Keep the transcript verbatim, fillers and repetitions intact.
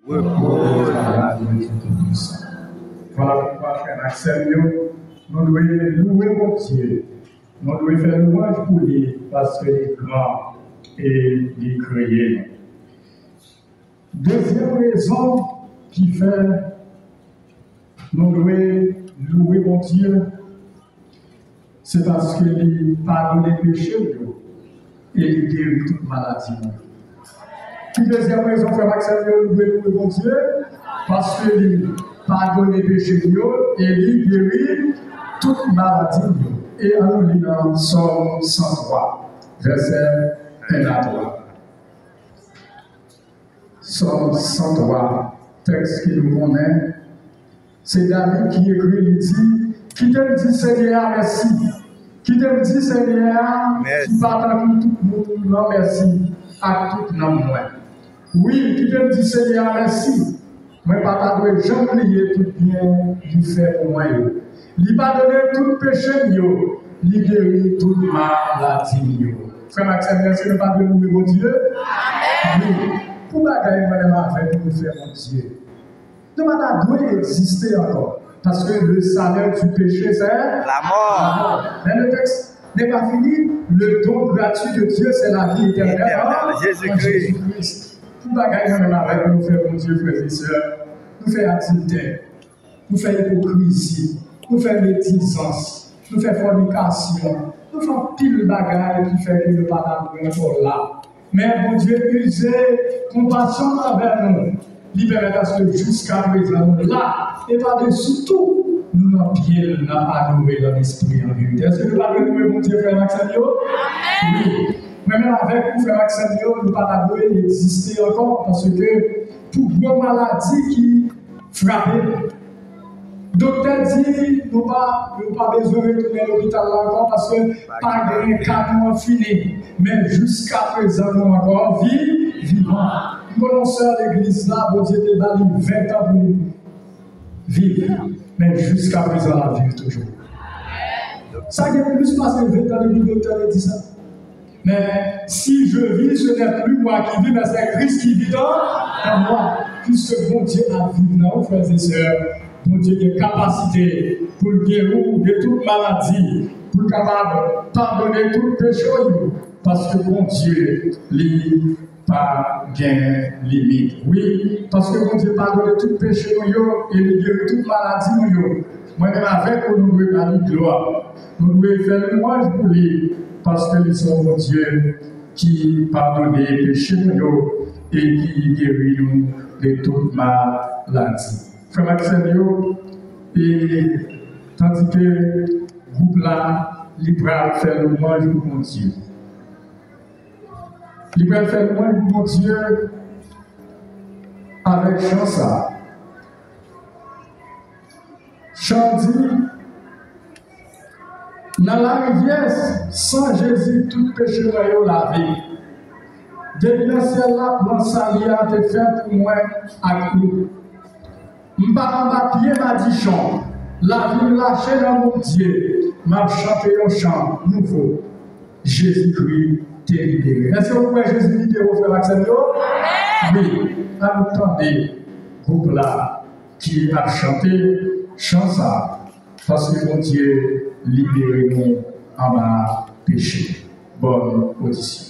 Repose à la Dieu Tout-Puissant. Vwala poukwa, frè m ak sè m yo, nou dwe louwe Bondye. Nou dwe fè lwanj pou li, paske li gran e li kreye nou. Dezyèm rezon ki fè nou dwe louwe Bondye, se paske li padone peche m yo e li geri tout maladi mwen. Ki dezyèm rezon, frè m ak sè m yo, nou dwe louwe Bondye? Paske li padone peche m yo e li geri tout maladi m yo. E ann nou li nan Sòm san twa, vèsè en a twa. Sòm san twa, tèks ke nou konnen, se David ki ekri, li di, kite m di Senyè a mèsi. Kite m di Senyè a, ki pa tankou tout moun nan, mèsi ak tout nanm mwen. Wi, kite m di Senyè a mèsi. Mwen pa ta dwe janm bliye tout byen li fè pou mwen yo. Li padone tout peche m yo, li geri tout maladi m yo. Frè m ak sè m, èske nou pa dwe louwe Bondye? Wi. Pou bagay mwen menm avèk nou fè Bondye, nou pa ta dwe egziste ankò. Paske le salaire du péché, c'est la mort. Mais le texte n'est pas fini. Le don gratuit de Dieu, c'est la vie éternelle en Jésus-Christ. Pou bagay mwen menm avèk nou fè Bondye, frè e sè, nou fè adiltè, nou fè ipokrizi, nou fè medizans, nou fè fònikasyon, nou fè anpil bagay ki fè ke nou pa ta dwe ankò la. Men Bondye ize konpasyon l anvè nou. Li pèmèt aske jiska prezan nou la, e padesi tou, nou nan pye l, n ap adore l an espri, an verite. Èske nou pa dwe louwe Bondye, frè m ak sè m yo? Wi. Mwen menm avèk ou, frè m ak sè m yo, nou pa ta dwe egziste ankò, paske pou gwo maladi ki frape nou, doktè di nou pa, nou pa bezwen retounen lopital la ankò, paske pa gen ka nou an fini. Men jiska prezan nou ankò vi-, vivan. M konnen yon sè legliz la, Bondye te ba li ven tan pou li viv. Men jiska prezan l ap viv toujou. Sa gen plis pase ven tan depi doktè te di sa. Mais si je vis, ce n'est plus moi qui vis, mais c'est Christ qui vit en, en moi. Puisque Bondye ap viv nan ou, frè e sè, Bondye gen kapasite pou l geri w de tout maladi, pou l kapab padone tout peche w yo, paske Bondye, li pa gen limit. Wi, paske Bondye padone tout peche nou yo e li geri tout maladi nou yo. Mwen menm avèk ou, nou dwe ba li glwa. Nou dwe fè lwanj pou li, paske li se yon Bondye ki padone peche nou yo e ki geri nou de tout maladi. Frè m ak sè m yo, e tandike gwoup la, li pral fè lwanj pou Bondye. Li pral fè lwanj pou Bondye avèk chan sa. Chan di, nan larivyè san Jezi, tout peche mwen yo lave. Depi nan syèl la, plan sali a te fèt pou mwen ak ou. M pa anba pye madichon. Lavi m lache nan Bondye. M ap chante yon chan nouvo. Jezikri te libere. Èske w kwè Jezi libere w, frè m ak sè m yo? Wi. Ann tande gwoup la ki ap chante chan sa, paske Bondye libere nou anba peche. Bòn odisyon.